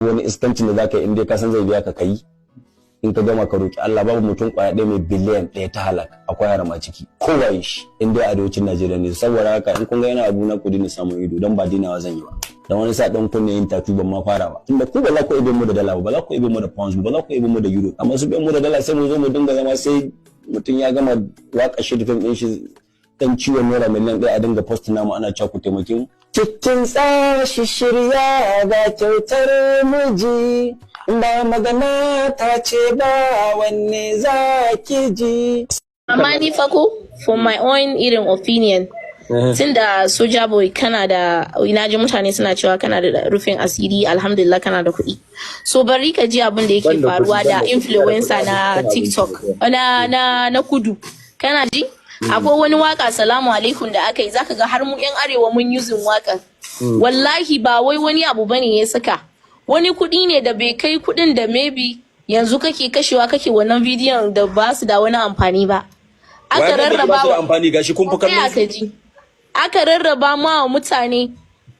Wani iskancin da zaka yi, in dai ka san zai biya ka, kai in ka gama ka roki Allah. Babu mutum kwaya ɗaya mai biliyan 1 ta halak, akwai harama ciki, kowaye shi, in dai arewacin Najeriya ne. Saboda haka in kun ga yana abu na, ku dina samun ido, don ba dinawa zan yi ba. Dan wani sa dan kunne yin tatu ban ma fara ba, tunda ku ba za ku ibe mu da dala ba, ba za ku ibe mu da pounds ba, za ku ibe mu da euro, amma su biyan mu da dala, sai mu zo mu dinga zama, sai mutum ya gama waka shi da fim din shi dan ciwon naira miliyan 1, a dinga post namu ana cewa ku taimake mu. Cikin tsashi shirya ga kyautar miji, ba magana ta ce ba, wanne za ki ji? Amma ni fa ko, for my own irin opinion, tunda Soja Boy kana da, ina ji mutane suna cewa kana da rufin asiri, alhamdulillah, kana da kuɗi. So bari ka ji abin da yake Ban da kuɗi, faruwa ban da da kuɗi, influencer ina da na kuɗi, TikTok na kudu. Kana ji? Akwai wani waka "Salamu alaikum" da aka yi, zaka ga har mu yan arewa mun using wakan. Wallahi ba wai wani abu bane ya saka. Wani kuɗi ne da bai kai kuɗin da maybe yanzu kake kashewa kake wannan bidiyon da ba su da wani amfani ba. Aka Waye da ba rarraba su da amfani? Gashi kun fi tsaya kallon ka su. ji. Aka rarraba ma wa mutane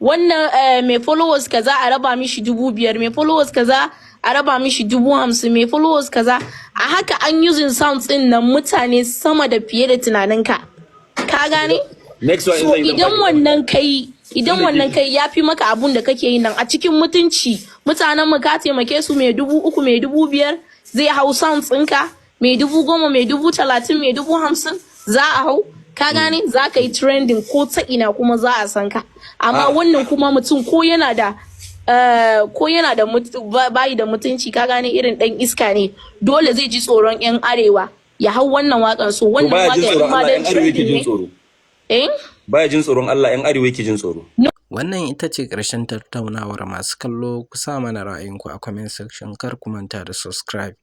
wannan, mai followers kaza a raba mishi 5,000, mai followers kaza a raba mishi 50,000, mai followers kaza. A haka an using sounds din nan mutane sama da fiye da tunaninka, ka gane? Next one in So zan yi, zan idan baki. wannan kai, idan Tunda wannan kai ya fi maka abun da kake yi nan a cikin mutunci, mutanen mu ka taimake su, mai 3,000, mai 5,000 zai hau sounds ɗinka, mai 10,000, mai 30,000, mai 50,000 za a hau, ka gane? Za ka yi trending ko ta ina kuma za a san ka. Amma Ah. wannan kuma mutum ko yana da bayi da mutunci, ka gane, irin dan iska ne, dole zai ji tsoron yan arewa ya hau wannan wakan. So To wannan baya jin wakan tsoron in ma Allah, dan yan arewa yake trending jin ne. tsoro. Eh. Baya jin tsoron Allah, yan arewa yake jin tsoro. Wannan ita ce ƙarshen tattaunawar. Masu kallo, ku sa mana ra'ayinku a comment section, kar ku manta da subscribe.